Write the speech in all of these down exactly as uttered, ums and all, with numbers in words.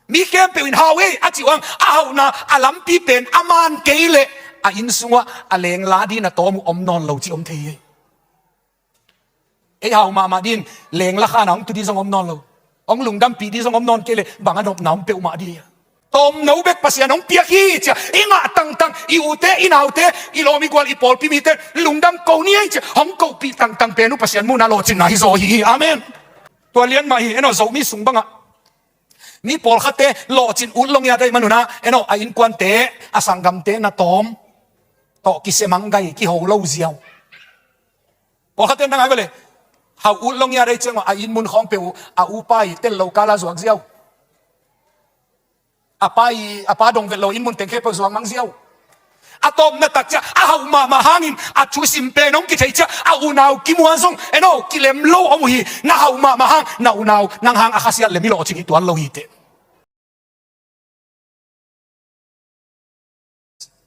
Mi khempeuh in hau ei a cih uh hang, a hauhna a lampi pen a man kei leh a inn sungah a lengla ding na tawm uh om nawn lo cih om thei hi. Ei hau mahmah ding, lengla khan a hong tu ding zong om nawn lo. Hong lungdampih ding zong om nawn kei leh bang a nopna om peuhmah ding hi. Tawmno bek Pasian hong piak hi cia i ngah tangtang, i ute i naute, i lawm i gual i pawlpi mite lungdam ko ni ei cia hong kohpih tangtang pen uh Pasian muhna lawhcinna hi zaw hi. Amen. Tua lian mah hi. En aw, Zomi sung bangah mi pawlkhatte lawhcin ut lo ngiat ahih man un ah, en aw, a innkuante, a sanggamte na tawm tawh kisia mang gai, kiho lo ziau. Pawlkhatte na ngai ve le, hau ut lo ngiat ahih ciang a inn mun khawng peuh uh a upa i tel lo kal a zuak ziau. A pa i, a pa dong vet lo inn mun teng khempeuh zuak mang ziau. A tawpna tak ciah a hauh mahmah hangin a thusim pen hong kithei ciah a unau kimuan zong, en aw, kilem lo om uh hi. Na hauh mahmah hang na unau nang hang a khasiat lem i lawhcing hi tuan lo hi teh.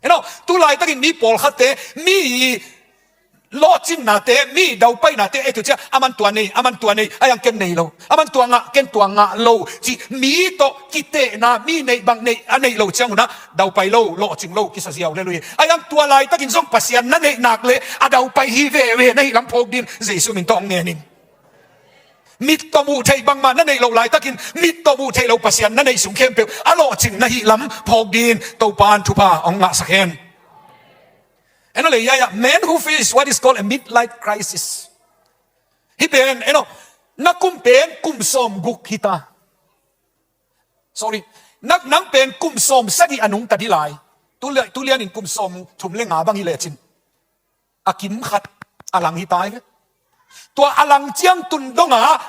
En aw, tu laitakin mi pawlkhatte, mi lawhcinnate, mi daupainate, ei tu ciah a man tua nei, a man tua nei, a yang ken nei lo, a man tua ngah, ken tua ngah lo cih mi tawh kitehna, mi neih bang neih a neih lo ciang un ah daupai lo, lawhcing lo kisa ziau lel uh hi. A yang tua laitakin zong Pasian na neih nak leh a daupai hi veve na hih lam phawk ding Jesu min tawh hong ngen ing. Mit tawh muh theih bangmah na neih loh laitakin mit tawh muh theih lo Pasian na neih sung khempeuh a lawhcing na hih lam phawk ding Topa'n thupha hong ngahsak hen. En aw le, ya, ya, men who face what is called a midlife crisis. Hih pen, en aw, na kum pen kum sawm guk hi ta. Sorry, na, nang pen kum sawm sagih a nungta ding lai. Tu, tu lianin kum sawm thum le nga bang hi lecin a kim khat a lang hi ta hi ve. Tua a lang ciang tun dong a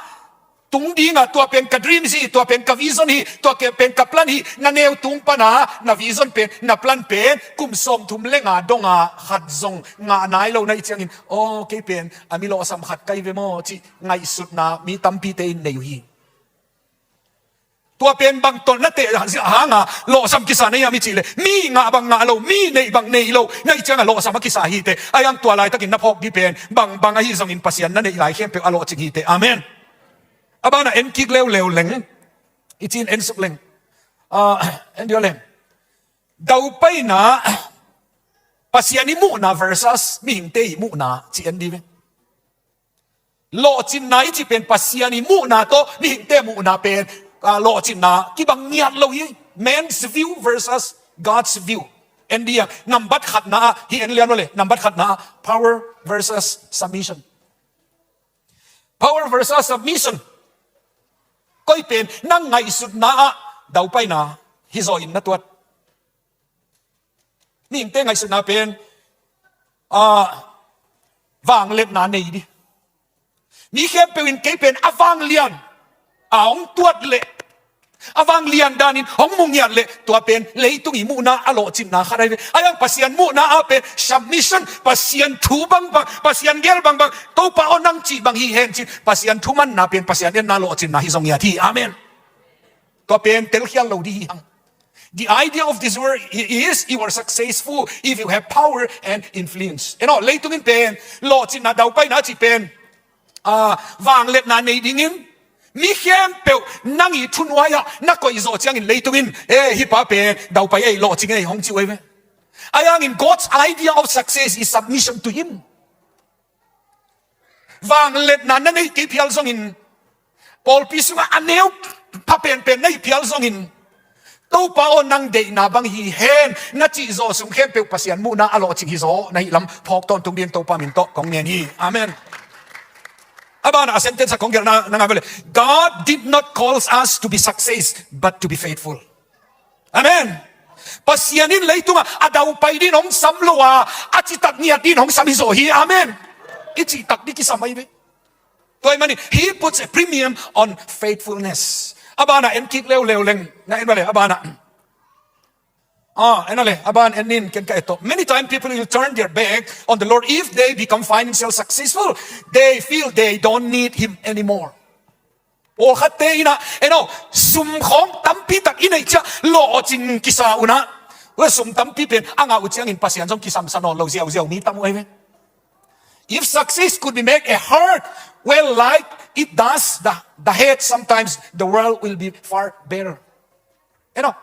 tung ding a, tua pen ka dreams hi, tua pen ka vision hi, tua ke pen ka plan hi, na neu tung pan a na vision pen, na plan pen kum sawm thum le nga dong a khat zong ngah nai lo na hih ciangin, aw, kei pen a mi lawhsam khat ka hi ve maw cih ngaihsutna mi tampite in nei uh hi. Tua pen bang tawh na teh hang a lawhsam kisa na hiam i cih leh, mi ngah bang ngah lo, mi neih bang neih lo na hih ciang a lawhsam a kisa hi teh. A yang tua laitakin na phawk ding pen bang bang ahi zongin Pasian na neih lai khempeuh a lawhcing hi teh. Amen. A banah en kik leuleu leng, i cin en suk leng. Ah, en dih aw leng. Daupaina, Pasian i muhna versus mihingte i muhna ci en dih ve. Lawhcinna i cih pen Pasian i muhna tawh mihingte muhna pen, ah, lawhcinna kibang ngiat lo hi. Man's view versus God's view. En dih a, nambat khatna ah, hih en lian aw le, nambat khatna ah, power versus submission. Power versus submission. Koi pen na ngaihsutna ah daupaina hi zaw in na tuat? Mihingte ngaihsutna pen, ah, vangliatna nei ding. Mi khempeuh in kei pen a vanglian a hong tuat leh, a vanglian danin hong mu ngiat leh, tua pen leitung i muhna a lawhcinna khat ahi ve. A yang Pasian muhna ah pen submission, Pasian thu bangbang, Pasian gel bangbang, Topa aw nang cih bang hi hen cin Pasian thumanna pen Pasian etna lawhcinna hi zong ngiat hi. Amen. Tua pen telkhial lo dih hi hang. The idea of this world is you are successful if you have power and influence. En aw, leitung in pen lawhcinna daupaina cih pen, ah, vangliatna nei dingin mi khempeuh nang i thunuai ah na koih zawh ciangin leitung in, eh, hih pa pen daupai ei, lawhcing ei hong ci uh ahi ve. A yangin God's idea of success is submission to him. Vangliatna na neih kei phial zongin, pawlpi sungah a neu pha penpen na hih phial zongin, Topa aw nang deihna bang hi hen na cih zawh sung khempeuh Pasian muhna a lawhcing hi zaw na hih lam phawk tawntung ding Topa min tawh kong ngen hi. Amen. A banah a sentence a kong gelhna na ngai ve le. God did not call us to be success, but to be faithful. Amen. Pasian in leitungah a daupai din hong sam lo a, a citak ngiat din hong sam hi zaw hi. Amen. I cihtak dih kisam ahi ve. Tua ahih manin he puts a premium on faithfulness. A banah en kik leuleu leng. Na en bale, a banah. Ah, en ale, a ban en nin ken ka et tawh. Many times people will turn their back on the Lord if they become financial successful. They feel they don't need him anymore. Pawlkhatte in ah, en aw, sum khawng tampi tak i neih ciah lawhcing kisa un ah, ua sum tampi pen a ngah uh ciangin Pasian zong kisamsa nawn lo ziauziau mi tam uh ahi ve. If success could be make a heart well like it does the, the head, sometimes the world will be far better. En aw,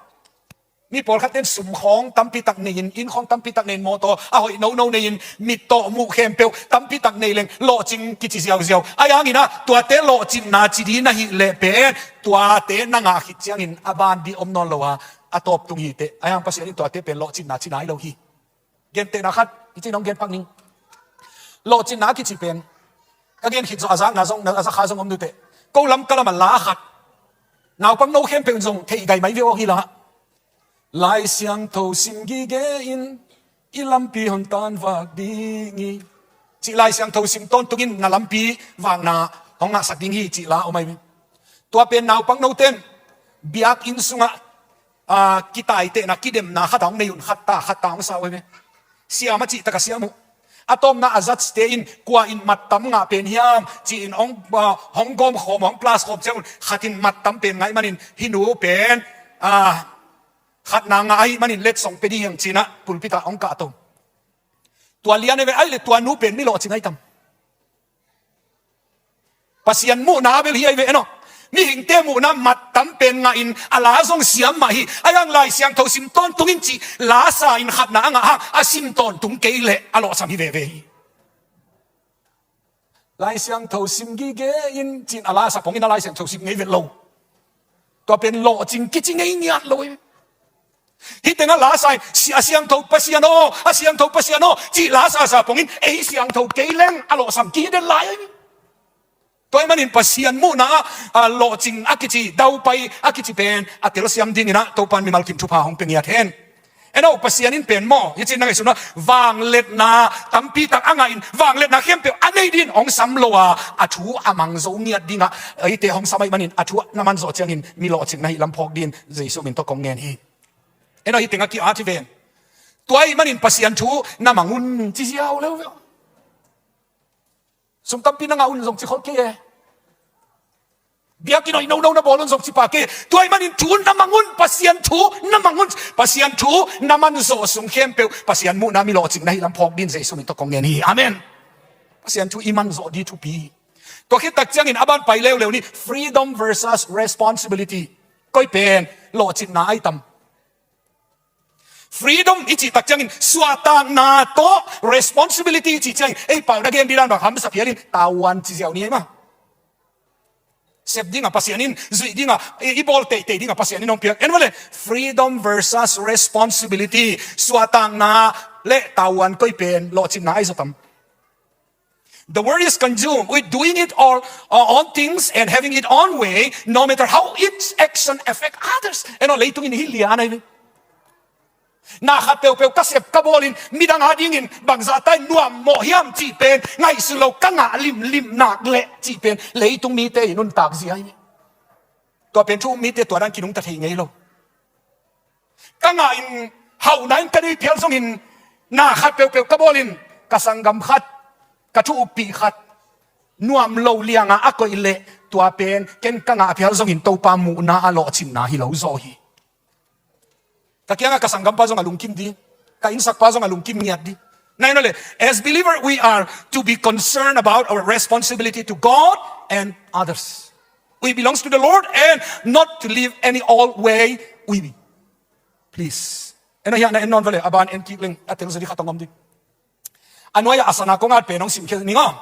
mi pawlkhat ten sum khawng tampi tak nei-in, inn khawng tampi tak nei-in, mawtaw a hoih nono nei-in, mit tawh muh khempeuh tampi tak nei leng lawhcing kici ziauziau. Ahi hangin ah tuate lawhcinna ci ding na hih leh pen tuate na ngah khit ciangin a ban ding om nawn lo a, a tawp tung hi teh. Ahi hang Pasian in tuate pen lawhcinna ci nai lo hi. Gentehna khat i cih nong gen pak ning. Lawhcinna a kici pen ka gen khit zawh a zakna zong, a zakha zong om duteh, ko lam ka lam a la khat naupang no khempeuh in zong thei gai mai ve aw hi la. Lai Siangtho sim gige in i lampi hong tanvak ding hi, cih Lai Siangtho sim tawntungin na lampi vakna hong ngahsak ding hi cih la om ahi ve. Tua pen naupang noten biakinn sungah, aa, kitaitehna, kidemna khat a hong nei un, khat ta khat ta hong sa uh ahi ve. Siam a cih tak a siam uh. A tawpna a zatste in kua in mat tam ngah pen hiam ci-in hong, aa, hong gawm khawm, hong plus khawm ciang un, khat in mat tam pen ngah ahih manin hih nu pen, aa, khatna ngah ahih manin letsong pia ding hi hang ci-in ah pulpit ah hong kahto. Tua lian ahi ve. Ahih leh tua nu pen mi lawhcing ahi tam? Pasian muhna a bel hi ahi ve, en aw. Mihingte muhna mat tam pen ngahin a la zong siam mah hi. Ahi hang Lai Siangtho sim tawntungin cih la sa in khatna a ngah hang a sim tawntung kei leh a lawhsam hi veve hi. Lai Siangtho sim gige in ci-in a la sa pongin a Lai Siangtho sim ngei vet lo. Tua pen lawhcing kici ngei ngiat lo hi. Hih tengah la sa in, si-, a siangtho Pasian aw, a siangtho Pasian aw cih la sa sa pongin ei siangtho kei leng a lawhsam kihi den lai. Tua ahih manin Pasian muhna ah, a, lawhcing a kici, daupai a kici pen a telsiam dingin ah Topa'n mimal kim thupha hong pia ngiat hen. En aw, Pasian in pen maw, hih cih na ngaihsutna, vangliatna tampi tak a ngahin, vangliatna khempeuh a nei dingin hong sam lo a, a thu a mang zo ngiat dingah eite hong sam ahih manin a thu na man zawh ciangin mi lawhcing na hih lam phawk dingin Jesu min tawh kong ngen hi. En aw, hih tengah ki-at hi ven. Tua ahih manin Pasian thu na mang un ci ziau leu ve. Sum tampi na ngah un zong ci khol kei e. Biakinn hoih nono na bawl un zong ci pah kei e. Tua ahih manin thu na mang un, Pasian thu na mang un. Pasian thu na man zawh sung khempeuh Pasian muhna mi lawhcing na hih lam phawk dingin Jesu min tawh kong ngen hi. Amen. Pasian thu i man zawh ding thupi. Tua khit tak ciangin a ban pai leuleu ni, freedom versus responsibility. Koi pen lawhcinna ahi tam? Freedom i cih tak ciangin suahtakna tawh responsibility i cih ciangin ei pau na gen ding dan bang hamsa phial in tavuan ci ziau ni ei mah. Sep dingah Pasian in, zuih dingah, i, i bawl teitei dingah Pasian in hong piak. En vale, freedom versus responsibility. Suahtakna le tavuan koi pen lawhcinna ahi zaw tam? The world is consumed with doing it all, uh, own things and having it own way, no matter how its action affect others. En aw, leitung in hih lian ahi ve. Na khat peuhpeuh ka sep ka bawlin midang adingin bangzah ta in nuam mawh hiam cih pen ngaihsun lo, ka ngah limlim nak leh cih pen leitung mite in nuntak zia ahi ve. Tua pen thu um mite tua dan kinungta thei ngei lo. Ka ngah in hauhna in ka nei phial zongin na khat peuhpeuh ka bawlin ka sanggam khat, ka thu uppih khat nuam lo liangah a koih leh tua pen ken ka ngah phial zongin Topa muhna a lawhcinna hi lo zaw hi. Ka kiangah ka sanggampa zong a lungkim ding, ka innsakpa zong a lungkim ngiat ding. Nai no le, as believer, we are to be concerned about our responsibility to God and others. We belongs to the Lord and not to live any old way we please. En aw, hiah na en nawn vale, a ban en kik leng a tel zaw ding khat hong om ding. A nuai-ah a sana kong at pen hong simkhia ning aw.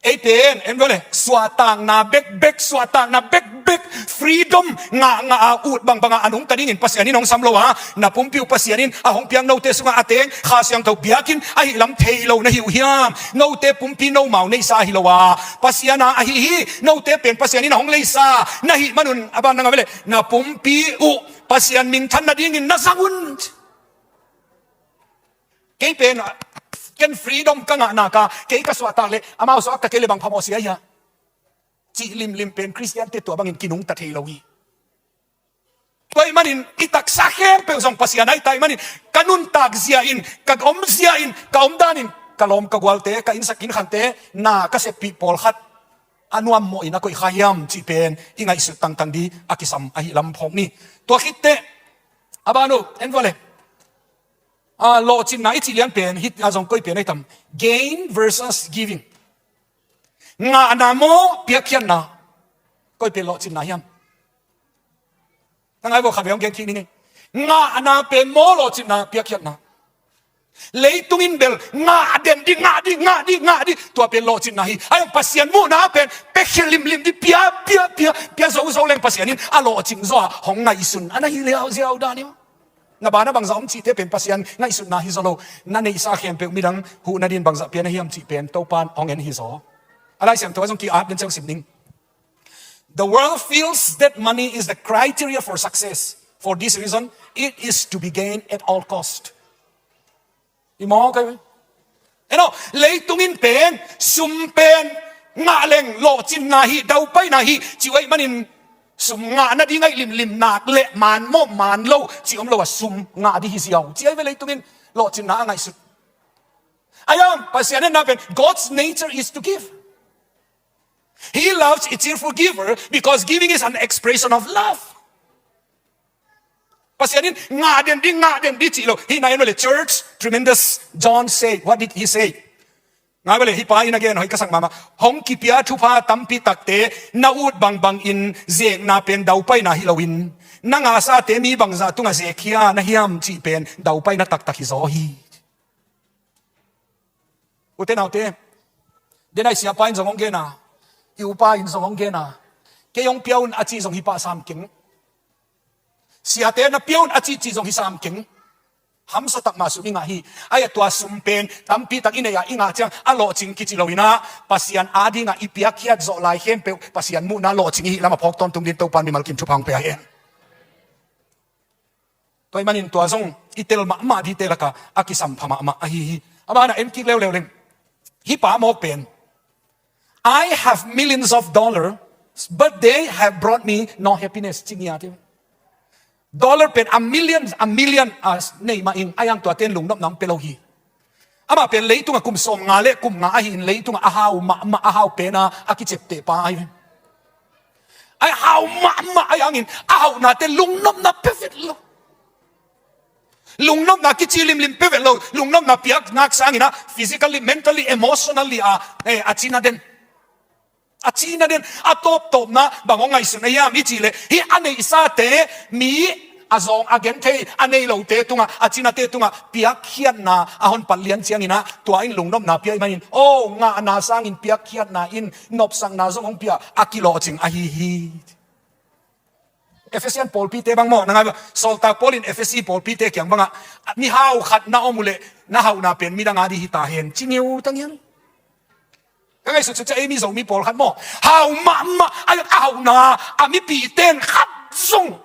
Ei pen en vale, suahtakna bekbek, suahtakna bekbek, freedom ngah ngah a, ut bangbang a a nungta dingin Pasian in hong sam lo a, na pumpi uh Pasian in a hong piak note sungah a teng Kha Siangtho biakinn ahih lam thei lo na hi uh hiam? Note pumpi nomau neihsa ahi lo a, Pasian a ahi hi. Note pen Pasian in a hong leisa na hih manun a ban na ngah vale, na pumpi uh Pasian minthan nadingin na zang un. Kei pen, ken freedom ka ngah nak a, kei ka suahtak leh amau suakta kei leh bang phamawh sia hia? Cih limlim pen Khristiante tua bangin kinungta thei lo hi. Tua ahih manin i taksa khempeuh zong Pasian ahi ta ahih manin ka nuntak zia in, ka om zia in, ka om dan in ka lawm ka gualte, ka innsak innkhangte, na ka seppih pawlkhat a nuam mawh in a koih kha hiam cih pen i ngaihsut tangtang ding a kisam ahih lam phawk ni. Tua khit teh a ban uh en vale. A, lawhcinna i cih lian pen hih a zong koi pen ahi tam? Gain versus giving. Ngahna maw, piakkhiatna? Koi pen lawhcinna hiam? Tangai bo khat vei hong gen kik ni ngei. Ngahna pen maw lawhcinna, piakkhiatna. Leitung in bel ngah den dih, ngah dih, ngah dih, ngah dih. Tua pen lawhcinna hi. Ai, Pasian muhna pen pekkhia limlim dih, pia, pia, pia, pia zozo leng Pasian in a lawhcing zaw a hong ngaihsun a na hi liauziau dan hi. Na bana bangzah om cihte pen Pasian ngaihsutna hi zaw lo. Na neihsa khempeuh midang huh nadin bangzah pia na hiam cih pen Topan hong en hi zaw. A Lai Siangtho a zong ki-at den ciang sim ning. The world feels that money is the criteria for success. For this reason, it is to be gained at all cost. I maw kai. Eno, leitung in pen, sum pen, ngah leng, lawhcinna hi, daupaina hi, ci uh ahih manin, sum ngah nading ahih limlim nak leh, man maw, man lo, ci om lo a sum ngah dih hi ziau. Ci ahi ve leitung in, lawhcinna a ngaihsut. Ayang, Pasian in na pen, God's nature is to give. He loves a cheerful giver because giving is an expression of love. Pasian in ngah den dih, ngah den dih cih lo. Hih na en le Church Tremendous John say, what did he say? Ngai bale, hih pa in a gen hoih ka sak mahmah. Hong kipia thupha tampi takte na ut bangbang in zekna pen daupaina hi loin, na ngahsate mi bangzah tungah zekkhia na hiam cih pen daupaina taktak hi zaw hi. Ute naute, denai siapa in zong hong gen a, i upa in zong hong gen a, kei hong pia un a cih zong hi pah sam keng. Siate na pia un a cih cih zong hi sam keng. Hamsa tak mah sum i ngah hi. Ai, a tua sum pen tampi tak i neih a i ngah ciang a lawhcing kici lo in ah, Pasian adingah i piakkhiat zawh lai khempeuh Pasian muhna lawhcing i hih lamah phawk tawntung din Topan mimal kim thupha hong pia hen. Tua ahih manin tua zong i tel mahmah dihte lakah a kisampha mahmah ahi hi. A banah en kik leuleu leng, hih pa mawk pen, "I have millions of dollars, but they have brought me no happiness," ci ngiat hi. Dollar pen a million, a million a nei mah in, a hiang tuate in lungnopna hong pia lo hi. Amah pen leitungah kum sawmnga le kum nga ahi in, leitungah a hau mahmah, a hau pena a kicepteh pa ahi. A hau mahmah a hiangin a hauhnate lungnopna pia vet lo. Lungnopna kici limlim pia vet lo. Lungnopna piak nak sangin ah physically, mentally, emotionally a, eh, a cina den. A cina den, a tawptawpna bang hong ngaihsun ahi hiam i cih leh, hih a neihsate mi a zawng a genthei a nei lote tungah, a cinate tungah piakkhiatna a hon palh lian ciangin ah, tua in lungnopna pia ahih manin, aw, ngahna sangin piakkhiatna in nopsakna zong hong pia a kilawhcing ahi hi. Efesian pawlpite bang maw, na ngai bang, sawltak Paul in Efesi pawlpite kiang bangah, "Mihau khat na om uh leh na hauhna pen midang a dih hi ta hen," ci ngiu ta ngian. Ka ngaihsut sut ciang ei mi Zomi pawlkhat maw, hau mahmah a, a hauhna a mipihte in khat zong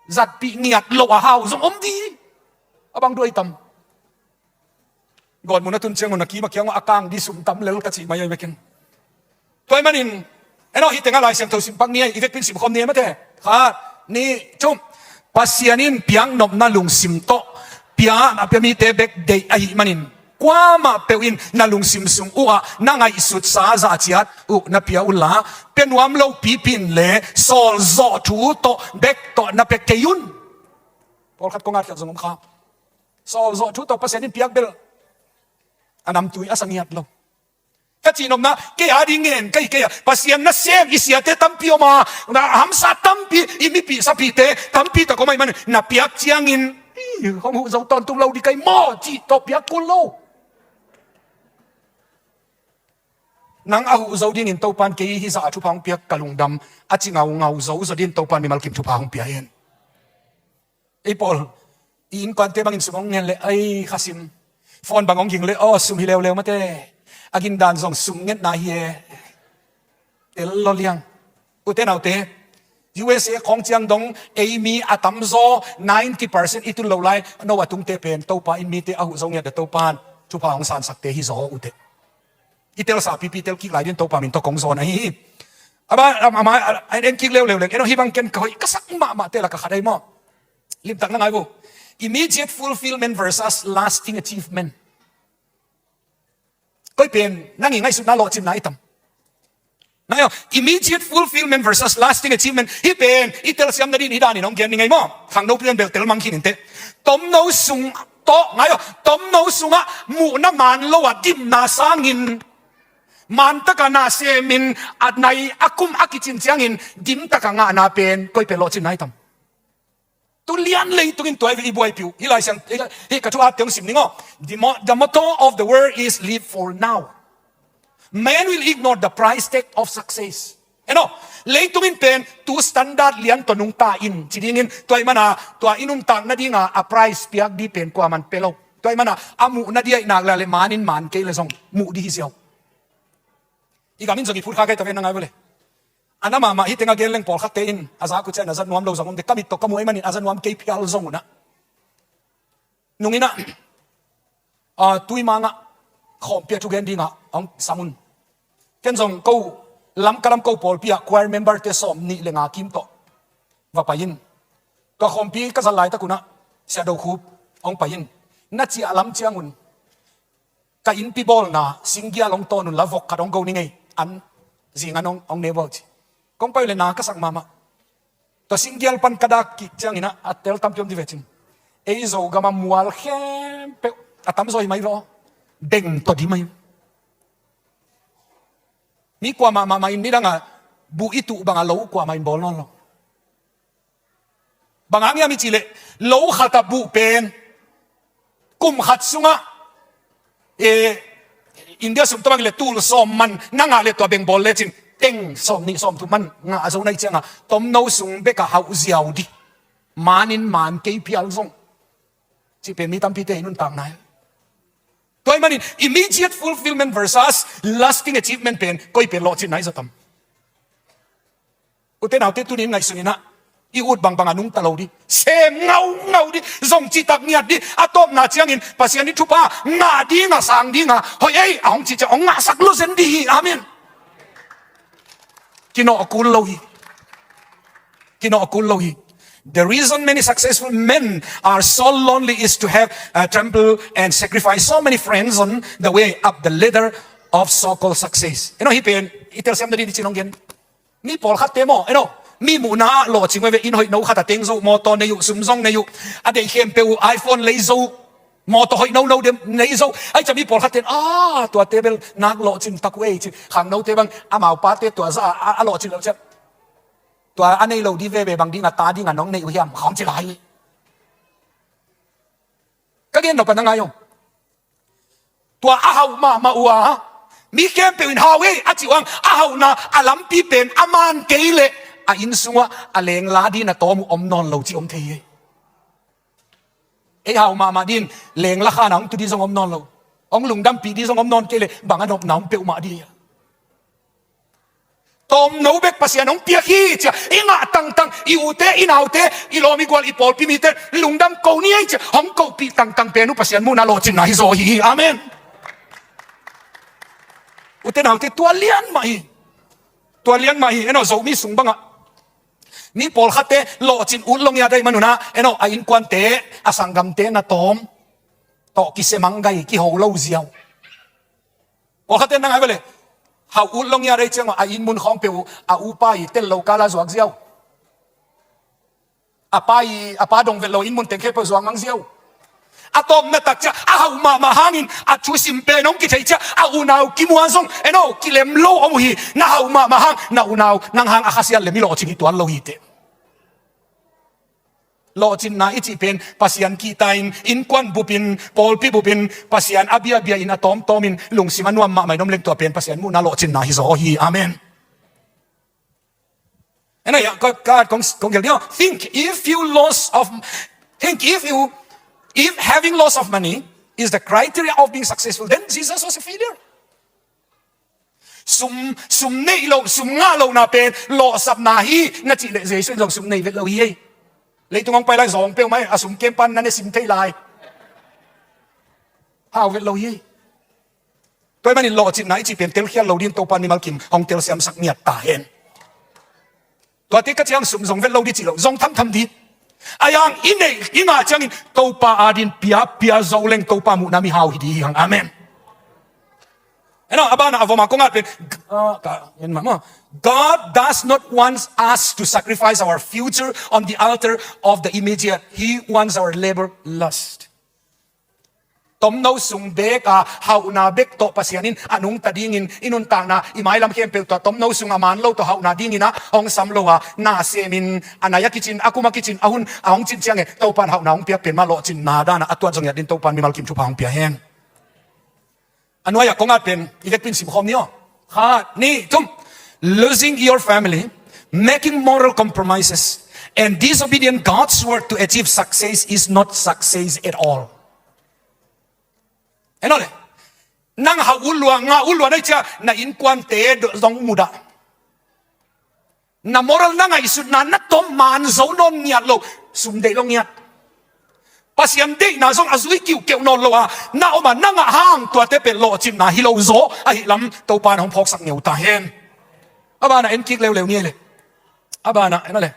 zatpih ngiat lo a hau zong om dih. A bang duai tam. Gawtmun a tun ciangun a kim a kiang a kang dih sum tam lel ka cih mai ahi vekin. Tua ahih manin, en aw, hih tengah Lai Siangtho sim pak ni ei, i vekpi in sim khawm ni ei mate. Khat, nih, thum. Pasian in piaknopna lungsim tawh pia, a pia mite bek deih ahih manin, kuamah peuh in na lungsim sung uhah na ngaihsutsa zahciat uh na pia unla, pia nuam lo pipi in le sawlzawh thu tawh bek tawh na pia kei un. Pawlkhat kong atkhiat zong om kha. Sawlzawh thu tawh Pasian in piak bel a namtui a sa ngiat lo. Ka cihnopna, kei a ding ngen ka hi kei a, Pasian nasem i siate tampi om a, na hamsa tampi, i mipih sapihte tampi tak om ahih manin, na piak ciangin, "Ih, hong huh zo tawntung lo dih kei maw," cih tawh piak kul lo. Nang a huh zo dingin Topan kei hih zah a thupha hong piak ka lungdam, a ci ngaungau zo zaw dingin Topan mimal kim thupha hong pia hen. Ei pawl, i innkuante bangin sum hong ngen leh, ai, khasim. Phone bang hong ging leh, aw, sum hi leuleu mate. A gindan zong sum ngetna hi e. Tel lo liang. Ute naute, U S A khawng ciang dong, ei mi a tamzaw, ninety percent i tun lo lai, no a tungte pen, Topa in mite a huh zo ngiat a Topan thupha hong sansakte hi zaw ute. I telsa pipi tel kik lai din Topa min tawh kong zawn ahi hi. A ban, a, a, a, a en kik leuleu leng, en aw, hih bang ken ka hoih ka sak mahmahte lakah khat ahi maw. Limtak na ngai vo. Immediate fulfillment versus lasting achievement. Koi pen, nang i ngaihsutna lawhcinna i tam. Ngai aw, immediate fulfillment versus lasting achievement. Hih pen, i telsiam nadin hih danin hong gen ni ngei maw. Khangno pen bel tel mang khin inteh. Tomno sung tawh, ngai aw, tomno sungah muhna man lo a dimna sangin, man taka na semin, a nai a kum a kicin ciangin, dim taka ngahna pen, koi pen lawhcinna i tam. Lian leitung in tua i buaipih uh. Hih Lai Siang, hih ka thu at teng sim ning aw. The mo-, the motto of the world is live for now. Man will ignore the price tag of success. Eno, leitung in pen tu standard lian tawh nungta in ci dingin, tua ahih mana tua i nuntak nadinga a price piak di pen kuaman pe lo. Tua ahih mana a muh nadi ahih nak leh man in man kei leh zong muh di hi ziau. I gam in zong i phut kha kei ta ven, na ngai vua le. A na mahmah hi teng a gen leng pawlkhatte in a zak uh ciang a za nuam lo zong om de, ka mit tawh ka muh ahih manin a za nuam kei phial zong uh na. Nung in ah, ah, Tuimang ah khawmpi a thugen dingah hong sam un. Ken zong ko Lamka lam ko pawlpi ah choir member te sawm nih le nga kim tawh va pai in. Tua khawmpi ka zat laitak un ah Sia Do Khup hong pai in. Na ciah lam ciang un ka innpi bawlna singgial hong tawn un la, vok khat hong go ni ngei, an zing an hong, hong ne vua uh ci. Kong pai uh leh na ka sak mahmah. Tua singgial pan ka dak kik ciangin ah a tel tampi om di ve cin. Ei Zogam a mual khempeuh a tamzaw hi mai veh aw. Beng tawh di mai. Mi kuamah mahmah in nidang a buh i tuh bang a lo kuamah in bawl nawn lo. Bang hang hiam i cih leh lo khat a buh pen kum khat sungah, eh, India sum tawh bang leh tul sawm man na ngah leh tua beng bawl lecin teng sawm nih sawm thum man ngah a zo na hih ciangah tomno sung bekah hauh ziau di. Man in man kei phial zong cih pen mi tampite i nuntakna hi. Tua ahih manin immediate fulfillment versus lasting achievement pen koi pen lawhcinna i zat tam? Ute naute, tuni in ngaihsun in ah i ut bangbang a nungta lo di, sem ngaungau di, zong citak ngiat di, a tawpna ciangin Pasian i thupha ngah dinga sang dinga hoih ei a hong cih ciang hong ngahsak lo zen di hi. Amen. Kinawh kul lo hi. Kinawh kul lo hi. The reason many successful men are so lonely is to have, uh, trample and sacrifice so many friends on the way up the ladder of so-called success. You know, hih pen i telsiam nading i cin hong gen. Mi pawlkhatte maw, eno, mi muhna ah lawhcing uh ve, inn hoih no khat a teng zo, mawtaw nei uh, sum zong nei uh, a deih khempeuh uh, iPhone lei zo, mawtaw hoih nono dem nei zo. Ahih ciang mi pawlkhatte in, ah, tuate bel nak lawhcin tak uh ei ci. Khangnote bang amau pate tua zah a, a, a lawhcin loh ciang, tua a nei lo di veve bang dinga ta dinga nong nei uh hiam, khawng ci lai. Ka gen nop a na ngai om. Tua a hauh mahmah uh a, mi khempeuh in hau ei a cih uh hang, a hauhna a lampi pen a man kei leh a inn sungah a lengla ding a tawm uh om nawn lo cih om thei hi. Ei hau mahmah ding lengla khan a hong tu ding zong om nawn lo. Hong lungdampih ding zong om nawn kei leh bang a nopna om peuhmah ding hi. Tawmno bek Pasian hong piak hi ci-a i ngah tangtang, i ute, i naute, i lawm i gual, i pawlpi mite lungdam ko ni ei ci-a hong kohpih tangtang pen uh Pasian muhna lawhcinna hi zaw hi. Amen. Ute naute, tua lian mah hi. Tua lian mah hi. Eno, Zomi sung bangah mi pawlkhatte lawhcin ut lo ngiat ahih man un ah, eno, a innkuante, a sanggamte na tawm tawh kisia mang gai, kiho lo ziau. Pawlkhatte na ngai vua le, hauh ut lo ngiat ahih ciangah a inn mun khawng peuh uh a upa i tel lo kal a zuak ziau. A pa i, a pa dong vet lo inn mun teng khempeuh zuak mang ziau. A tawpna tak ciah a hauh mahmah hangin a thusim pen hong kithei ciah a unau kimuang zong, eno, kilem lo om uh hi. Na hauh mahmah hang na unau nang hang a khasiat leh mi lawhcing hi tuan lo hi teh. Lawhcinna i cih pen Pasian kihta-in, innkuan bupin, pawlpi bupin, Pasian a biabia in, a tawmtawmin, lungsim a nuam mahmah in om leng tua pen Pasian muhna lawhcinna hi zaw hi. Amen. Ena ya, ka, ka, kong, kong gel dia. Think if you loss of, think if you, if having loss of money is the criteria of being successful, then Jesus was a failure. Sum, sum neih loh, sum ngah lohna pen lawhsapna hi na cih leh Jesu in zong sum nei vet lo hi ei. Leitung hong pai lai zawng peuhmah a sum kem pan na ne sim thei lai. Hau vet lo hi ei. Tua ahih manin lawhcinna i cih pen telkhial lo ding Topa mimal kim hong telsiamsak ngiat ta hen. Tuate ka ciang sum zong vet lo di cih lo, zong thamtham di. A yang i neih i ngah ciangin Topa adin pia, pia zo leng Topa muhna mihau hi di hi hang. Amen. Eno, a banah a vomah kong at pen, ah, ka, en mah maw. God does not want us to sacrifice our future on the altar of the immediate. He wants our labor last. Tomno sung bek a hauhna bek tawh Pasian in a nungta dingin i nuntakna, i mailam khempeuh tawh tomno sung a man lo tawh hauhna dingin ah hong sam lo a, na semin a nai a kicin, a kum a kicin, a hun a hong cin ciangin Topan hauhna hong piak pen mah lawhcinna dan a a tuat zong i at dingin Topan mimal kim thupha hong pia hen. A nuai-ah kong at pen i vekpi in simkhawm ni aw. Khat, nih, thum. Losing your family, making moral compromises, and disobedient God's word to achieve success is not success at all. En aw le. Nang hauh uh lua, ngah uh lua na hih ciang na innkuante zong mudah. Na moral, na ngaihsutna, na tawm man zo nawn ngiat lo, sum deih lo ngiat. Pasian deihna zong a zui kiuhkeuh nawn lo a na om a, na ngah hang tuate pen lawhcinna hi lo zaw ahih lam Topa in hong phawksak ngeu ta hen. A banah en kik leuleu ni ei le. A banah en aw le.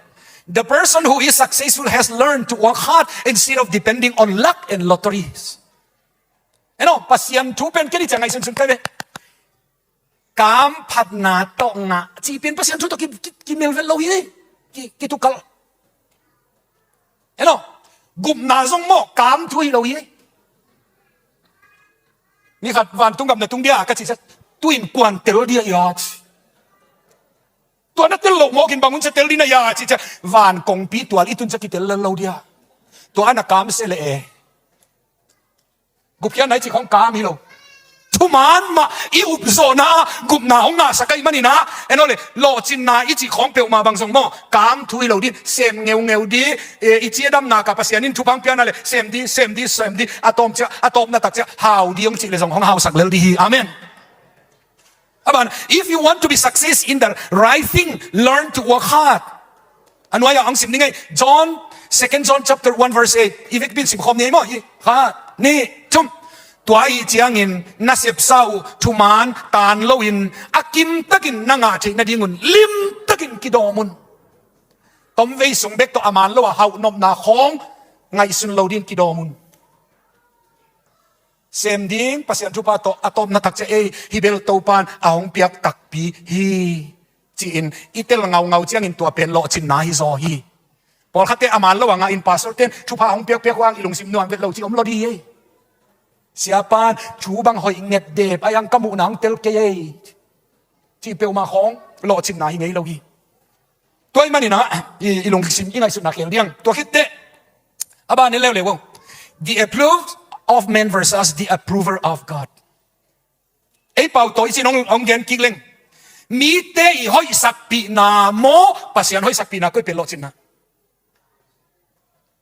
The person who is successful has learned to work hard instead of depending on luck and lotteries. En aw, Pasian thu pen kei ni ciang ngaihsunsun kai ve. Kam phatna tawh ngah cih pen Pasian thu tawh ki, ki, kimelvet lo hi. Ki, kitukalh. En aw, gupna zong maw, kam thu hi lo hi. Ni khat vantung gam na tung dia ka cih ciang, tu-in kuan tel dia ia ci. Tua na tel loh mawk in bang hun cia tel ding na ia cih ciang, van kongpi tual i tun ciang kitel lel lo dia. Tua a na kam sia leh e. Gupkhiatna i cih khawng kam hi lo. Thuman mah i upzawhna ah gupna hong ngahsak ahih manin ah, en aw le, lawhcinna i cih khawng peuhmah bang zong maw, kam thu hi lo ding, sem ngeungeu ding, e, i cidamna ka Pasian in thupha hong piakna le, sem ding, sem ding, sem ding, a tawm ciang, a tawpna tak ciang hau ding hong cih le zong hong hausak lel ding hi. Amen. A ban, if you want to be success in the right thing, learn to work hard. A nuai-ah hong sim ni ngei. John, Second John chapter one verse eight. I vekpi in simkhawm ni ei maw. Hi, khat, nih, thum. Tua ahih ciangin na sepsa uh thuman taan loin a kimtakin na ngah theih nadingun limtakin kidawm un. Tomvei sung bek tawh a man lo a hauh nopna khawng ngaihsun lo dingin kidawm un. Sem ding Pasian thupha tawh a tawpna tak ciang ei, hih bel Topan a hong piak takpi hi, ci-in i tel ngaungau ciangin tua pen lawhcinna hi zaw hi. Pawlkhatte a man lo a ngah in pastor ten thupha a hong piakpiak uh hang i lungsim nuam vet lo cih om lo ding hi ei. Siapan thu bang hoih nget dep a, ei ang ka muhna hong tel kei ei, cih peuhmah khawng lawhcinna hi ngei lo hi. Tua ahih manin ah i, i lungsim, i ngaihsutna khel ding. Tua khit teh a ban en leuleu. The approval of men versus the approval of God. Ei pau tawh i cih hong, hong gen kik leng, mite i hoihsakpihna maw, Pasian hoihsakpihna, koi pen lawhcinna?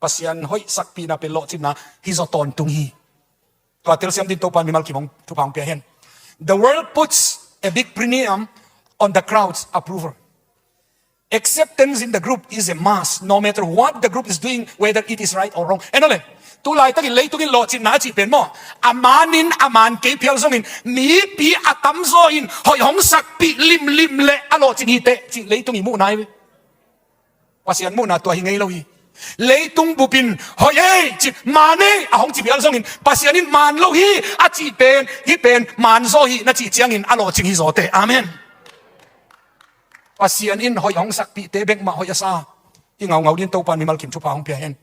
Pasian hoihsakpihna pen lawhcinna hi zaw tawntung hi. Tua telsiam dingin Topan mimal kim hong thupha hong pia hen. The world puts a big premium on the crowd's approval. Acceptance in the group is a must, no matter what the group is doing, whether it is right or wrong. En aw le, tu laitakin leitungin lawhcinna a cih pen maw, a manin a man kei phial zongin mipi a tamzaw in hoih hong sakpih limlim leh a lawhcin hi teh cih leitung i muhna hi. Pasian muhna tua hi ngei lo hi. Leitung bupin hoih ei ci, man ei a hong ci phial zongin, Pasian in man lo hi a cih pen, hih pen man zaw hi na cih ciangin a lawhcing hi zaw teh. Amen. Pasian in hoih hong sakpihte bek mah hoih a sa. I ngaungau dingin Topan mimal kim thupha hong pia hen.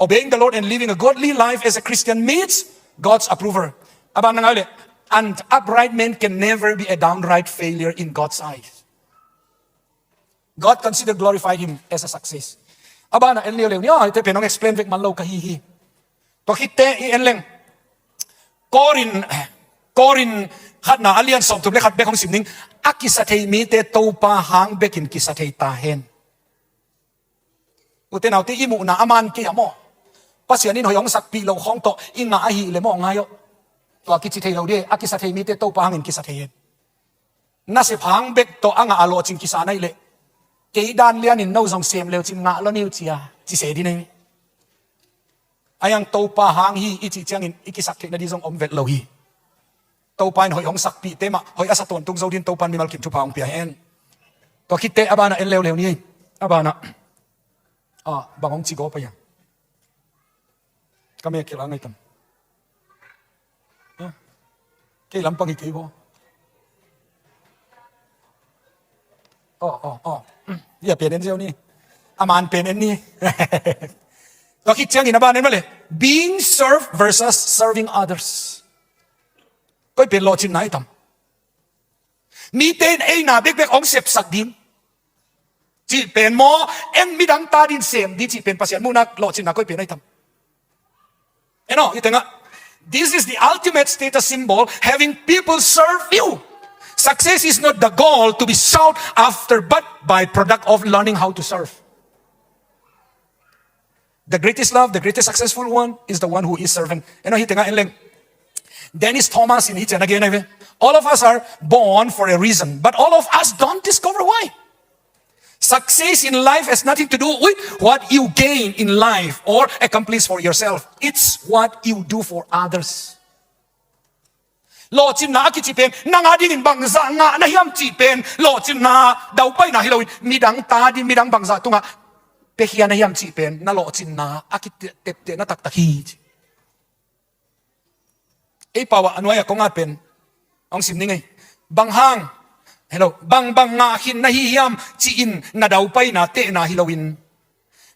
Obeying the Lord and living a godly life as a Christian meets God's approval. A ban na ngai leh, an upright man can never be a downright failure in God's eyes. God consider glorified him as a success. A banah en leuleu ni aw, hihte pen hong explain vek man lo ka hi hi. Tua khit teh i en leng. Korin, Korin khatna a lian sawmthum le khat bek hong sim ning. A kisa thei mite Topa hang bekin kisa thei ta hen. Ute naute, i muhna a man kei a maw, Pasian in hoih hong sakpih loh khawng tawh i ngah ahih leh maw, ngai aw. Tua kici thei lo ding, a kisa thei mite Topa hangin kisa thei hen. Nasep hang bek tawh a ngah a lawhcing kisa na hih leh, kei dan lianin no zong sem leucin ngah lo ni uh cia, ci se ding na hi. Ahi hang Topa hang hi i cih ciangin i kisak theih nading zong om vet lo hi. Topa in hoih hong sakpihte mah hoih a sa tawntung zo dingin Topa in mimal kim thupha hong pia hen. Tua khit teh a banah en leuleu ni. A banah, ah, bang hong ci gawp a hiam? Ka mek khel a ngai tam. Kei lampang hi kei baw. Aw, aw, aw. Hia pen en ziau ni. A man pen en ni. Tua Khit ciangin a ban en mah le, being served versus serving others. Koi pen lawhcinna i tam? Mite in ei na bekbek hong sepsak ding cih pen maw, en midang ta dingin sem ding cih pen Pasian muhna lawhcinna koi pen ahi tam? En aw, i tengah, this is the ultimate status symbol, having people serve you. Success is not the goal to be sought after, but by product of learning how to serve. The greatest love, the greatest successful one is the one who is serving. En aw, hi tengah en leng, Dennis Thomas in hi ciang a gen ahi ve. All of us are born for a reason, but all of us don't discover why. Success in life has nothing to do with what you gain in life or accomplish for yourself. It's what you do for others. Lawhcinna a kici pen nang a dingin bangzah ngah na hiam cih pen lawhcinna, daupaina hi loin midang ta ding, midang bangzah tungah piakhia na hiam cih pen na lawhcinna a kiteptehna taktak hi ci. Ei pau ah a nuai-ah kong at pen hong sim ning ei. Bang hang, hello, bang bang ngah khin na hi hiam ci-in na daupaina tehna hi loin,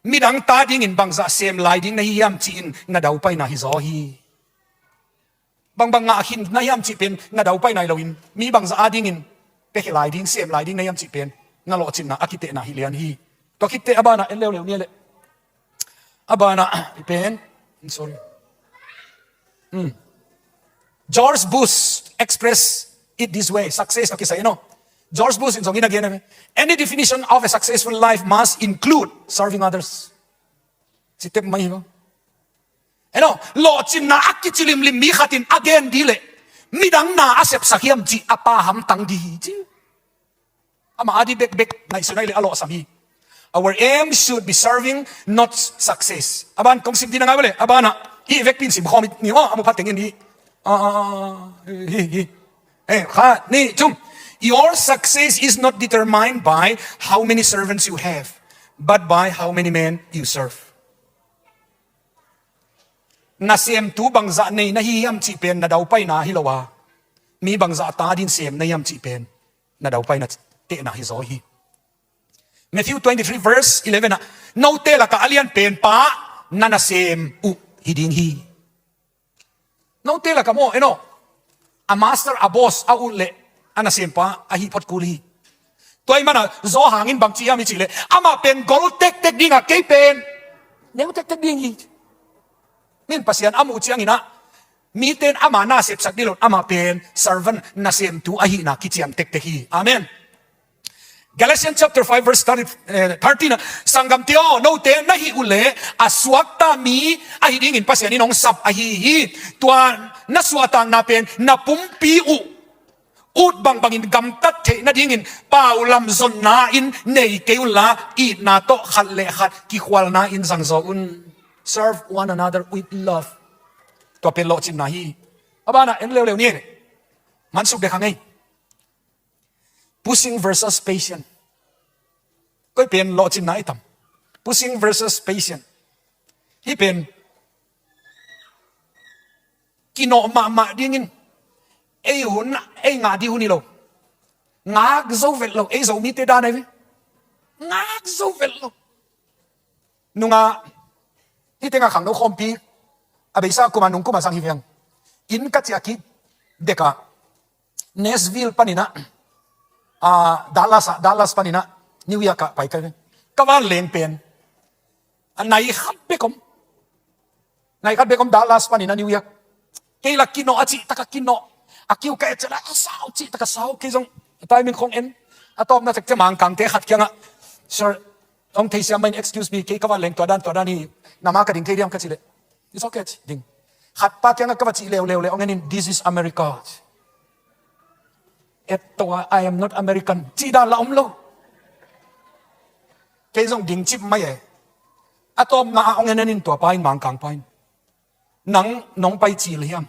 midang ta dingin bangzah sem lai ding na hi hiam ci-in na daupaina hi zaw hi. Bang bang ngah khin na hiam cih pen na daupaina hi loin, mi bangzah a dingin piakhia lai ding, sem lai ding na hiam cih pen na lawhcinna a kitehna hi lian hi. Tua khit teh a banah en leuleu ni leh, a banah i pen, sorry. Hmm. George Bush expressed it this way. Success ka kisai, you know. George Bush in zong in a gen, any definition of a successful life must include serving others. Ci tep mai hi maw. En aw, lawhcinna a kici limlim mi khat in a gen dih leh, midang na a sepsak hiam cih a pha hamtang dih hi ci. Amah a ding bekbek ngaihsun ahih leh a lawhsam hi. Our aim should be serving, not success. A ban kong sim dih na ngai bale, a banah hih vekpi in sim khawm ni aw, a mu phat tengin hih. Ah, ah, ah, hi, hi. Eh, khat, nih, thum. Your success is not determined by how many servants you have, but by how many men you serve. Nasemtu bangzah nei na hi hiam cih pen na daupaina hi lo a, mi bangzah ta dingin sem na hiam cih pen na daupaina tehna hi zaw hi. Matthew twenty-three verse eleven ah, note lakah a lianpen pa na nasem uh hi ding hi. Note lakah maw, en aw, a master, a boss a ut leh a nasempa ahih phot kul hi. Tua ahih manin Johan in bang ci hiam i cih leh, amah pen gol tektek ding a, kei pen neu tektek ding hi. Min Pasian a muh ciangin ah, mite in ama na sepsak dih lo in, amah pen servant, nasemtu ahihna kician tektek hi. Amen. Galatians chapter five verse thirty, eh, thirteen ah, sanggamte aw, note na hih uh leh a suakta mi ahi dingin Pasian in hong sap ahi hi. Tua na suahtakna pen na pumpi uh ut bangbangin gamtat theih nadingin paulam zonna in nei kei unla, itna tawh khat le khat kikhualna in zangzaw un. Serve one another with love. Tua pen lawhcinna hi. A banah en leuleu ni. Mansuk dek hang ei. Pushing versus patient. Koi pen lawhcinna i tam? Pushing versus patient. Hih pen kinawh mahmah dingin, ei hun, ei ngah ding hun hi lo. Ngak zo vet lo, ei Zomite dan ahi ve. Ngak zo vet lo. Nungah, hih tengah khangno khawmpi a beisa kum a, nung kum a zang hi veng. Inn ka ciah kik dekah Nashville panin ah, ah, Dallas ah, Dallas panin ah New York ah pai ka hi veng. Ka vanleng pen a nai khat bek om. Nai khat bek om Dallas panin ah New York. Kei la kinawh a cih tak a kinawh. A kiu ka et ciang la a sau cih tak a sau. Kei zong a timing khong en. A tawpna tek ciang Mangkangte khat kiangah, "Sir, hong theisiam mah in, excuse me, kei ka vanleng tua dan, tua dan hi. Na ma ka ding thei diam?" ka cih leh, "It's okay," ci ding. Khat pa kiangah ka va cih leuleu leh hong en in, "This is America." Et to a, "I am not American," cih dan la om lo. Kei zong ding cip mai e. A tawpna ah hong en en in tua pa in, Mangkang pa in, "Nang nong pai cil hiam?"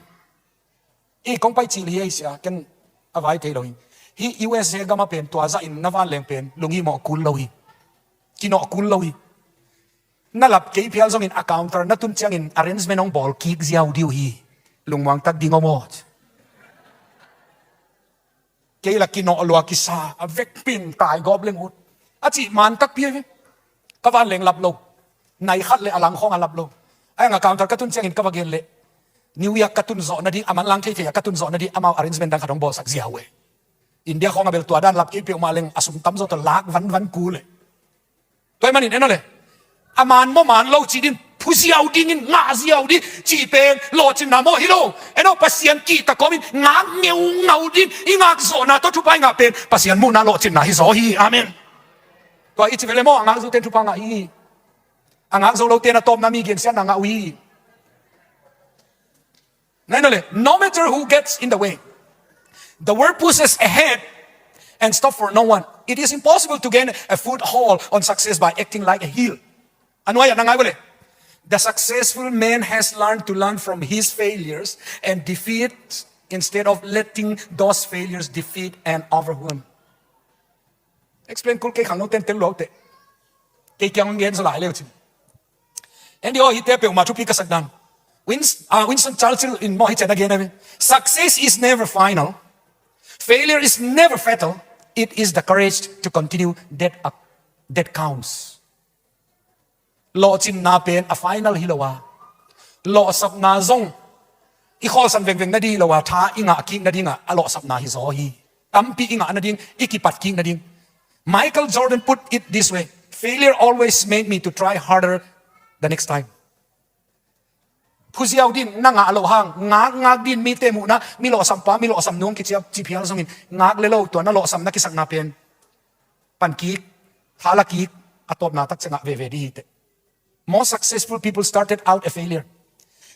"I, kong pai cil hi ei sia, ken a vai thei lo hi." Hih U S A gam ah pen tua zahin na vanleng pen lunghimawh kul lo hi. Kinawh kul lo hi. Na lap kei phial zongin a counter na tun ciangin arrangement hong bawl kik ziau ding uh hi. Lungmuang tak ding om aw. Kei la kinawh lua kisa, a vekpi in tai gawp leng ut. A cih man takpi hi. Ka vanleng lap lo. Nai khat le a lang khawng a lap lo. Ai nga counter ka tun ciangin ka va gen leh, New York ka tun zawh nading, a manlang theithei a ka tun zawh nading amau arrangement dang khat hong bawlsak ziau e. India khawng a bel tua dan lap kei peuhmah leng a sum tamzaw tawh lak vanvan kul e. Tua ahih manin en aw le, a man maw man lo cih ding, phu ziau dingin ngah ziau ding cih pen lawhcinna maw hi lo. En aw, Pasian kihta kawmin ngak ngeungau ding, i ngak zawhna tawh thupha i ngah pen Pasian muhna lawhcinna hi zaw hi. Amen. Tua i ci vele maw, a ngak zoten thupha ngah hi. A ngak zo loten a tawpna mi gensiatna ngah uh hi. Nai no le, no matter who gets in the way, the world pushes ahead and stop for no one. It is impossible to gain a foothold on success by acting like a heel. A nuai-ah na ngai vele. The successful man has learned to learn from his failures and defeat instead of letting those failures defeat and overwhelm. Explain kul kei khang no ten tel lua uh teh. Kei kiang gen zaw lai leu cin. En dih aw, hihte peuhmah thupi ka sak dan. Wins-, ah, Winston Churchill in maw hih ciang a gen a ve. Success is never final. Failure is never fatal. It is the courage to continue that up, that counts. Lawhcinna pen a final hi lo a, lawhsapna zong i khawlsan vengveng nading hi lo a, tha i ngah kik nadingah a lawhsapna hi zaw hi. Tampi i ngah nading, i kipat kik nading. Michael Jordan put it this way: "Failure always made me to try harder the next time." Phuziau din na ngah loh hang, ngakngak din mite muhna, mi lawhsampa, mi lawhsam nung kiciap ciphial zongin ngak le lo, tua na lawhsam na kisakna pen pan kik, thala kik, a tawpna tak ciangah veve dih hi teh. Most successful people started out a failure.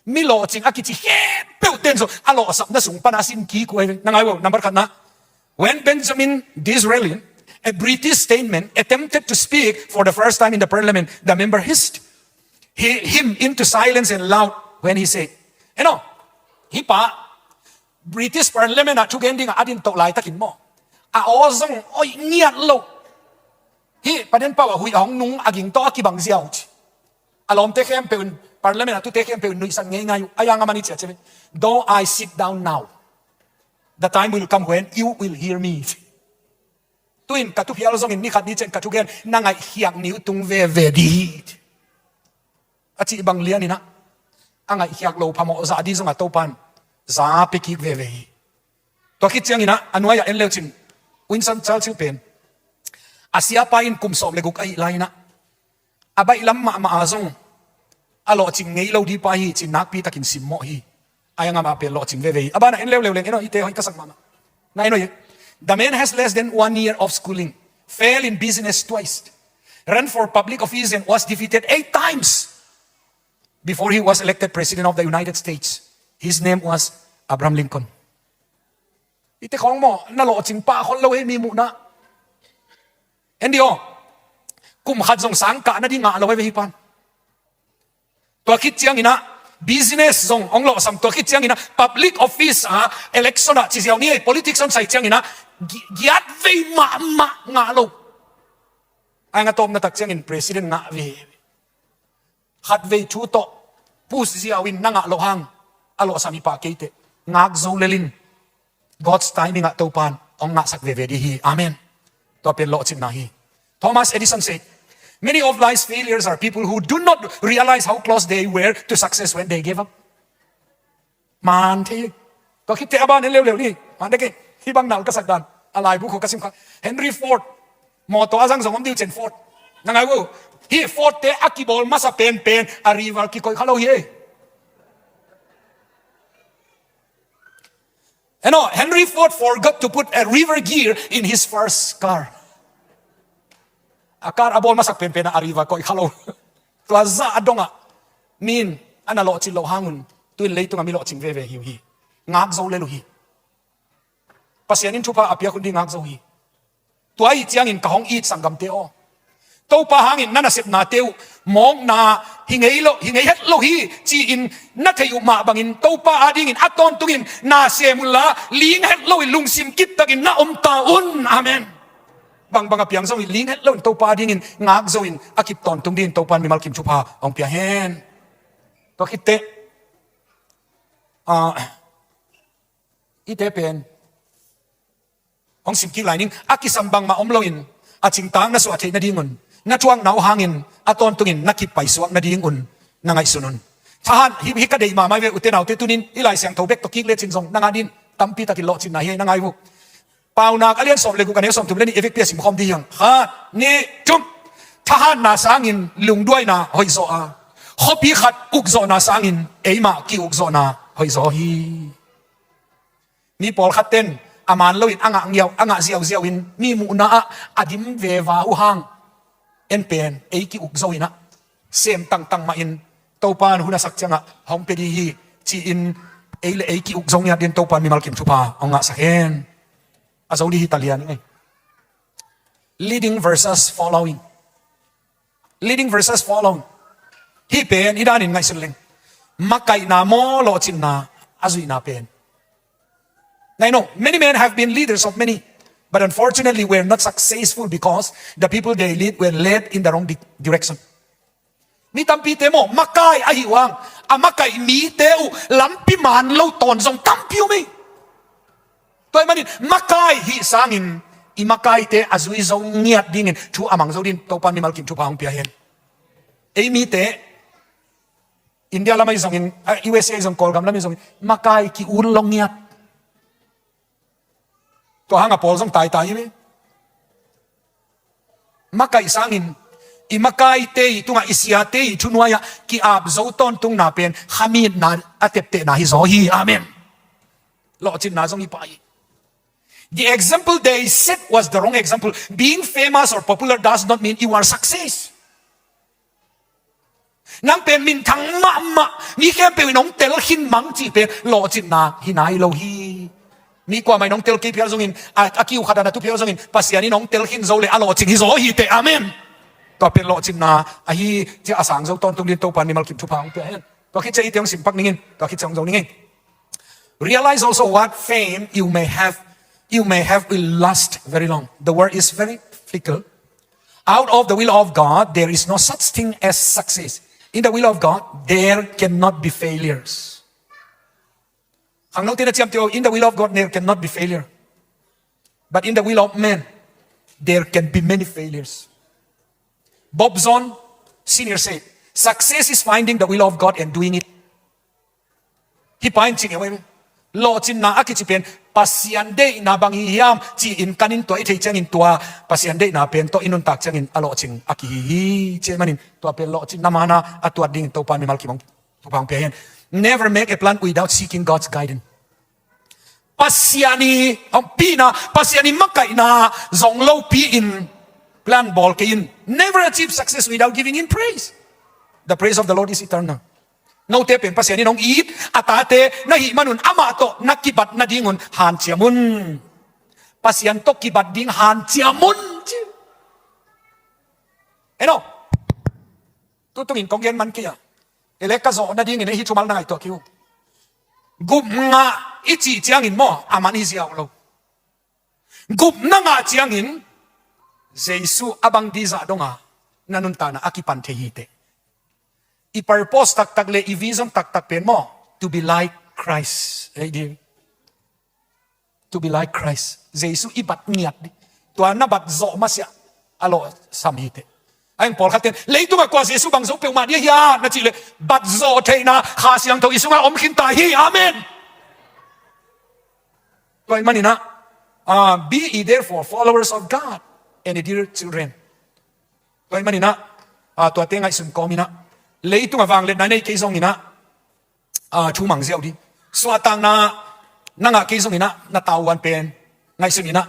Mi lawhcing a kici khempeuh ten zong a lawhsapna sung pana a sin kik uh ahi ve. Na ngai uh, number khatna, when Benjamin Disraeli, a British statesman, attempted to speak for the first time in the parliament, the member hissed he, him into silence and laughed when he said, en aw, hih pa British parliament ah thugen dingah a din toh laitakin maw, a aw zong oih ngiat lo. Hih Pa Denpau a huih a hong nung a ging tawh a kibang ziau ci. A lawmte khempeuh in, parliament ah tute khempeuh in nuihsan ngeingai uh. A yang a man i ci a ci ve. Though I sit down now, the time will come when you will hear me. Tu-in ka thuphial zongin ni khat ni ciang ka thugen na ngaihkhiak ni uh tung veve dih hi. A cih bang lianinah a ngaihkhiak lo phamawh zah dih zongah Topan za pia kik veve hi. Tua khit cianginah a nuai-ah en leu cin, Winston Churchill pen a siapa in kum sawm le guk ahih lai-inah a baihlam mahmah a zong a lawhcing ngei lo dih pa hi cin nakpi takin simmawh hi. A yang amah pen lawhcing veve hi. A banah en leuleu leng, en aw, hihte hoih ka sak mahmah. Na en aw, the man has less than one year of schooling, failed in business twice, ran for public office and was defeated eight times before he was elected president of the United States. His name was Abraham Lincoln. Hihte khawng maw, na lawhcing pah khol lo hi mi muhna. En dih aw, kum khat zong sang kah nading ngah lo hi ve hih pan. Tua khit cianginah business zong hong lawhsam, tua khit cianginah public office ah, election ah ci ziau ni ei, politics hong sai cianginah gi-, giat vei mahmah ngah lo. A yang a tawpna tak ciangin president ngah ve. Khatvei thu tawh push ziau in na ngah loh hang a lawhsam hi pah kei teh. Ngak zo lel in. God's timing ah Topan hong ngahsak veve dih hi. Amen. Tua pen lawhcinna hi. Thomas Edison said, "Many of life's failures are people who do not realize how close they were to success when they gave up." Man thei. Tua khitte a ban en leuleu ni. Man dek e. Hih bang nal ka sak dan. A laibu kho ka sim kha. Henry Ford. Mawtaw a zang zong om dih uh cin Ford. Na ngai uh. Hih Ford te a kibawl masa penpen a rival kikoih kha lo hi ei. En aw, Henry Ford forgot to put a reverse gear in his first car. A car a bawl masak penpen a rival koih kha lo. Tua zah a dongah mi in a na lawhcin loh hangun tu-in leitungah mi lawhcing veve hi uh hi. Ngak zo lel uh hi. Pasian in thupha a piak hun dih ngak zo hi. Tua ahih ciangin ka hong it sanggamte aw, Topa hangin na nasepnate uh mawkna hi ngei lo, hi ngei het lo hi ci-in na theih uh mah bangin Topa adingin a tawntungin na sem unla, ling het loin lungsim kiptakin na om ta un. Amen. Bangbang a piang zongin ling het loin Topa adingin ngak zo in a kip tawntung dingin Topa in mimal kim thupha hong pia hen. Tua khitteh, ah, hihte pen hong sim kik lai ning. A kisam bangmah om loin a cingtaak na suah theih nadingun, na thuakna uh hangin a tawntungin na kip paisuak nadingun na ngaihsun un. Thahat, hih, hih ka deih mahmah ve, ute naute, tunin i Lai Siangtho bek tawh kik lecin zong nang a dingin tampi takin lawhcinna hi, na ngai uh. Paunak a lian sawm le guk, a neu sawm thum le nih, i vekpi-a simkhawm ding hi hang. Khat, nih, thum. Thahatna sangin lungduaina hoihzaw a, khuapi khat ukzawhna sangin eimah ki-ukzawhna hoihzaw hi. Mi pawlkhatte in a man loin a ngah ngiau, a ngah ziauziau in mi muhna ah a dim veva uh hang, en pen ei ki-ukzo in ah, sem tangtang mahin Topa in hun a sak ciangah hong pia ding hi, ci-in ei le ei ki-ukzo ngiat dingin Topa in mimal kim thupha hong ngahsak hen. A zo ding hi ta lian ing ei. Leading versus following. Leading versus following. Hih pen i danin ngaihsun leng, makaihna maw, lawhcinna a zuihna pen? I know many men have been leaders of many, but unfortunately were not successful because the people they lead were led in the wrong di-, direction. Mi tampite maw, makai ahi uh hang, a makaih mite uh lampi man lo tawn zong tampi om ei. Tua ahih manin makai hih sangin i makaite a zui zo ngiat dingin thu a mang zo dingin Topa in mimal kim thupha hong pia hen. Ei mite India lam ahi zongin, ah, U S A ahi zong, Kawlgam lam ahi zongin makai ki-ut lo ngiat. Tua hang a pawl zong taitai hi ve. Makaih sangin i makaite i tungah, i siate i thunuai-ah ki-ap zo tawntungna pen khamitna a teptehna hi zaw hi. Amen. Lawhcinna zong hi pah hi. The example they set was the wrong example. Being famous or popular does not mean you are success. Nang pen minthang mahmah, mi khempeuh in hong tel khin mang cih pen lawhcinna hi nai lo hi. Mi kuamah in hong tel kei phial zongin, a, a kiu khat a na tu phial zongin, Pasian in hong tel khin zo le a lawhcing hi zaw hi teh. Amen. Tua pen lawhcinna ahi, ci a sang zo tawntung dingin Topa in mimal kim thupha hong pia hen. Tua khit ciang hihte hong simpak ning in, tua khit ciang hong zo ning in. Realize also what fame you may have, you may have will last very long. The world is very fickle. Out of the will of God, there is no such thing as success. In the will of God, there cannot be failures. Khangnote na ciamteh o, in the will of God, there cannot be failure. But in the will of man, there can be many failures. Bob Jones Senior said, "Success is finding the will of God and doing it." Hih pa in ci ngiau ei. Lawhcinna a kici pen Pasian deihna bang hi hiam ci-in kan in tua i theih ciangin, tua Pasian deihna pen tawh i nuntak ciangin a lawhcing a kihi hi. Ci ahih manin tua pen lawhcinna man a tuat dingin Topa in mimal kim hong thupha hong pia hen. Never make a plan without seeking God's guidance. Pasian i ompihna, Pasian i makaihna zong lopi-in plan bawl kei in. Never achieve success without giving Him praise. The praise of the Lord is eternal. Note pen Pasian in hong it a tate na hih manun amah tawh na kibat nadingun hanciam un. Pasian tawh kibat ding hanciam un, ci. Eno. Tutungin kong gen man kei a, ei le ka zawh nadingin ei hih thumal na ngaihtuah kei uh. Gup ngah i cih ciangin maw, a man hi ziau lo. Gup na ngah ciangin Jesu a bang ding zah donga na nuntakna a kipan thei hi teh. I purpose taktak le i vision taktak pen maw, to be like Christ. Ei ding. To be like Christ. Jesu i bat ngiat ding. Tua na bat zawh masiah a lawhsam hi teh. A eng pawlkhat ten, "Leitungah kua Jesu bang zo peuhmah ding ahi a?" na cih leh, bat zawh theihna Kha Siangtho i sungah om khin ta hi. Amen. Tua ahih manin ah, ah, "Be ye therefore followers of God and dear children." Tua ahih manin ah, ah, tuate ngaihsun kawmin ah, leitungah vangliatna nei kei zongin ah, ah, thu mang ziau ding. Suahtakna na ngah kei zongin ah, na tavuan pen ngaihsun in ah,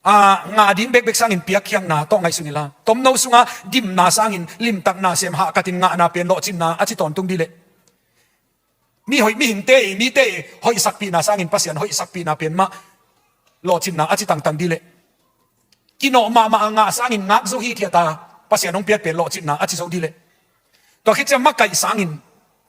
ah, ngah ding bekbek sangin piakkhiatna tawh ngaihsun inla, tomno sungah dimna sangin limtakna sem hahkatin ngahna pen lawhcinna a ci tawntung ding leh, mi hoih, mihingte i, mite i hoihsakpihna sangin Pasian hoihsakpihna pen mah lawhcinna a ci tangtang ding leh, kinawh mahmah a ngah sangin ngak zo hithiat a, Pasian hong piak pen lawhcinna a ci zo ding leh, tua khit ciang makaih sangin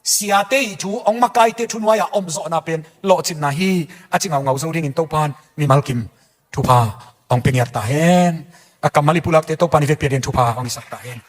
siate i thu, hong makaite thunuai-ah omzawhna pen lawhcinna hi a ci ngaungau zo dingin Topan mimal kim thupha hong pia ngiat ta hen. A kammal i pulakte Topan i vekpi-a dingin thupha hong hisak ta hen.